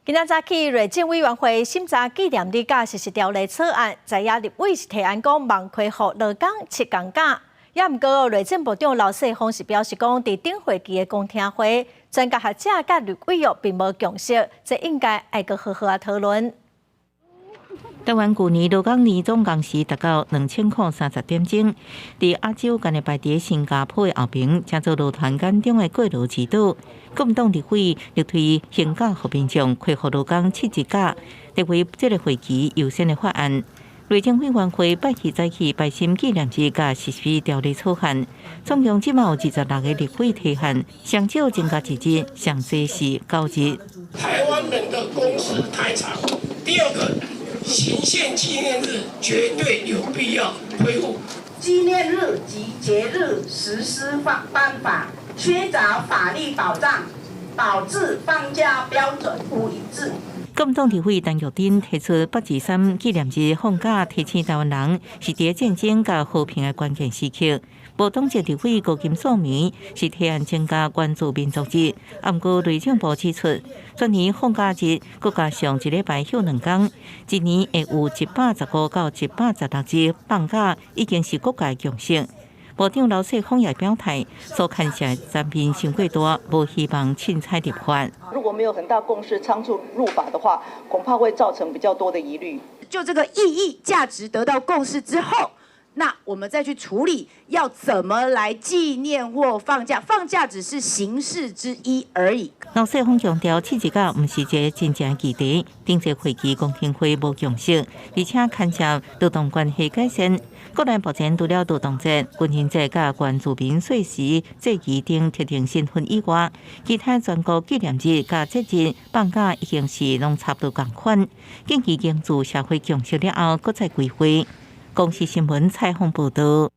今仔早起，內政委員會審查紀念日佮實施條例草案，在野立委是提案講望恢復勞工七工假。也毋過，內政部長劉世鋒是表示講，佇頂會期的公聽會，專家學者佮立委哦並無共識，這應該愛閣好好仔討論。台灣舊年勞工年總工時達到2030點鐘，佇亞洲干焦排佇新加坡的後爿，成做勞團眼中的過勞之島。國民黨立委力推薪假予民眾恢復勞工七日假，列為這个會期優先的法案。內政委員會拜四早起排審紀念日佮實施條例草案，總共這馬有26个立委提案，上少增加一日，上濟是9日。台灣人的工時太長。第二個，行憲紀念日絕對有必要恢復。紀念日及節日實施辦法缺少法律保障，導致放假標準不一致。國民黨立委陳玉珍提出八二三紀念日放假，提醒台灣人是佇戰爭佮和平的關鍵時刻。無黨籍立委高金素梅是提案增加原住民族日，毋過內政部指出，全年放假日，閣加上一禮拜歇2工，一年會有115到116日放假，已經是國家共識。部長劉世鋒也表態，所牽涉層面傷過大，無希望凊彩立法。如果沒有很大共識，倉促入法的話，恐怕會造成比較多的疑慮。就這個意義價值得到共識之後，那我們再去處理要怎麼來紀念或放假，放假只是形式之一而已。劉世鋒強調，七日假毋是一个真正議題，頂個會期公聽會無共識，而且牽涉勞動關係改善。國內目前除了勞動節、軍人節佮原住民歲時祭儀等特定身份以外，其他全國紀念日佮節日放假已經是攏差不多仝款。建議凝聚社會共識了後，閣再規劃。公視新聞採訪報導。